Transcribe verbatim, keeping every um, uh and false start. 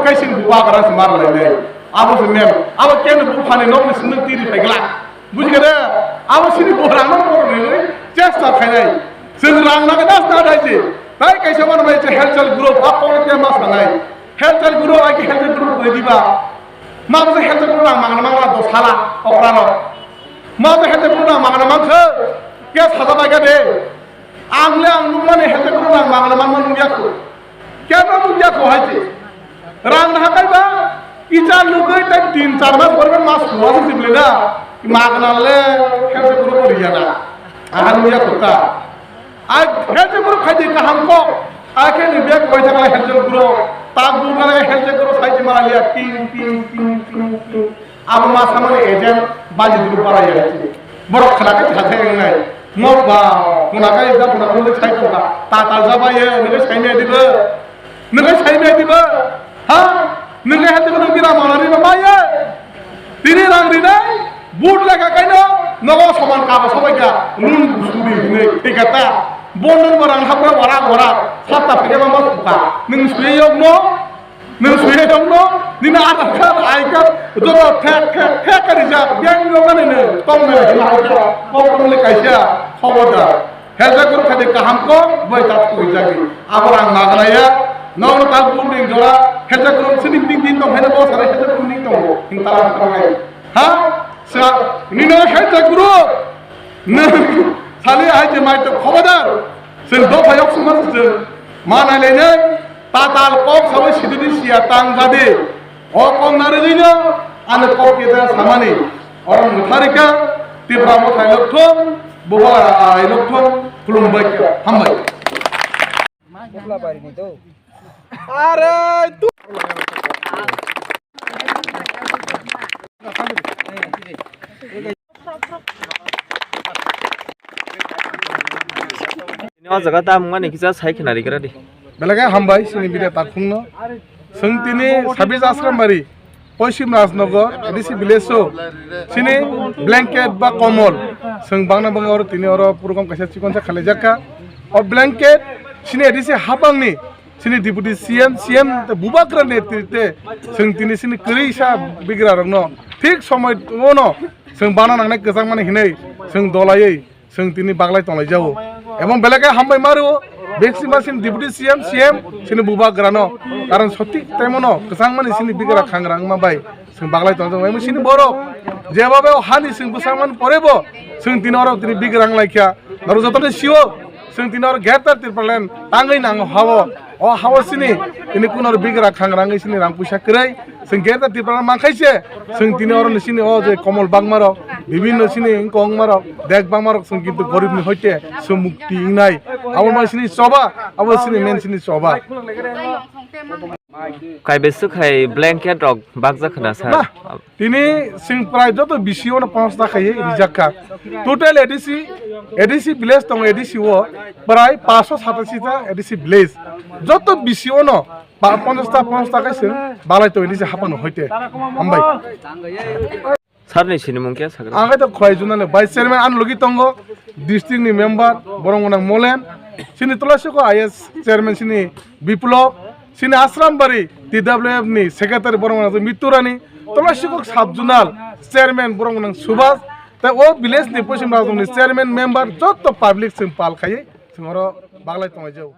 Kaisa ni bubagra se mar lai nai. Abo se mem. Abo ken buphani nok ni sindok tiri pai glak. Bujikha de? Abo sini bo rang no borok ni chesta khainai. Chwng rang nang das ta dai se. Tai kaisa mano bai se health group a kok te ma sanai. Health group a ki health group koi diba. Ma bo se health group rang mangna mangla dos hala okra no. Ma bo se health group rang mangna mangkha. Ke sada bai ga de. Ang le ang nukmani health group rang mangna mangma nukya kho. Kebo nukya kho hai se. Rang na hakai ba, icha lugui tai tin char mas pore mas suwa se sibile na. Magna le health group riya na. Aha nukya kho ta. Ai health group khai de kaham kok. Ai khe ni bek koi thakla health group. Tak bu kala health group sai se mara liya ting ting ting ting ting. Abo ma samani agent bani dulu bara ya. Borok khana khe kha khe ngai. Mo ba khana kai da khana ko sai to ba. Ta ta ja ba ye, ngai sai me dibo. Ngai sai me dibo. Ha? Ngai hati ko bira mana ri ba ye. Tini rang ri nai. But la ka kai no. Nogo soman ka ba sobai ka. Nun suri ne. Thik ata. Bon nun barang hapra wara wara. Sata phe ma ma ka. Nung sui yok no. Nung suye tongno, nini Aadhaar card, I card, joto thek, thek, thek ka rijak, bank rok ani nung, tong nai, I card, kok tong le kaisa, khobor da. Health group khade kaham kok, bai tat koi jagi. Abo rang magna ya, nong tak building jora, health group sini ding ding tong, health boss are health group ding tong, hing tala tong nai. Ha? Sa, nini health group, nung, sali ai je mai to khobor da. Sing do phayok suma sing, ma nai le nai. Tatal kok sawi sididi siya tang jadi. O kok narigwino ani kok kisa samani. Oro mwtharika Tipra Mothai lokthung, Bubagra ai lokthung, khulumbai kha. Hambai. Are tu. Tini o jaga ta mungani kisa sai khna rigra di. Belai khe hambai sini bide takhungno. Sung tini sabis Asrambari, Poisim Rajnagar, A D C village o sini blanket ba komol. Sung bangna bangwi oro tini oro program kaisa chikonsa khalaijak kha. O blanket sini A D C hapangni sini Deputy C M, C M tei Bubagra netrite sung tini sini kwrwi sa bigra rokno thik somoi ono sung bana nangnai kwchangmani hinwi sung dolaiwi sung tini baglai tonglai jago. Ebong belai khe hambai mario, bek sima sini Deputy C M, C M sini Bubagrano, karon sotik time ono kwchangmani sini bigra khangra wngma bai sung baglai tongjak bai sini borok jeba bai o hani sung bwsangmani porebo sung tini oro tini bigra wnglaikha. Norok jotono sio sung tini oro Greater Tipraland tangwi nango hao. O hao sini tini kuno bigra khangrangwi sini rang puisa kwrwi sung Greater Tipraland mankhaise sung tini oro sini o je komol bangmarok bibinno sini wngkong marok dek bangmarok sung kintu goribni hoite sung mukti wngnai. Abo mai sini choba, abo sini men sini choba. Kaibe swk hai blanket rok bakjak khna sir? Ba, tini sing prai joto B C O no panch ta khai rijak kha. Total A D C, A D C village tong A D C o prai panch sho satashi ta A D C village. Joto B C O no pa-, panch ta, panch ta khai sing balai to A D C hapano hoite. Hambai. Sir ni sinimung khe sagra? Ang khe to Khwai Junal ni Vice Chairman, ani logi tongo district ni member, borok gwnang Molen, sini Tulasikok I A S Chairman sini Biplop, sini Asrambari T W F ni Secretary, borok gwnang Miturani, Tulasikok Sub Junal Chairman, borok gwnang Subhas, tei o village ni Poisim Rajong ni Chairman member, joto public sing pal khai sing oro baglai tonglai jago.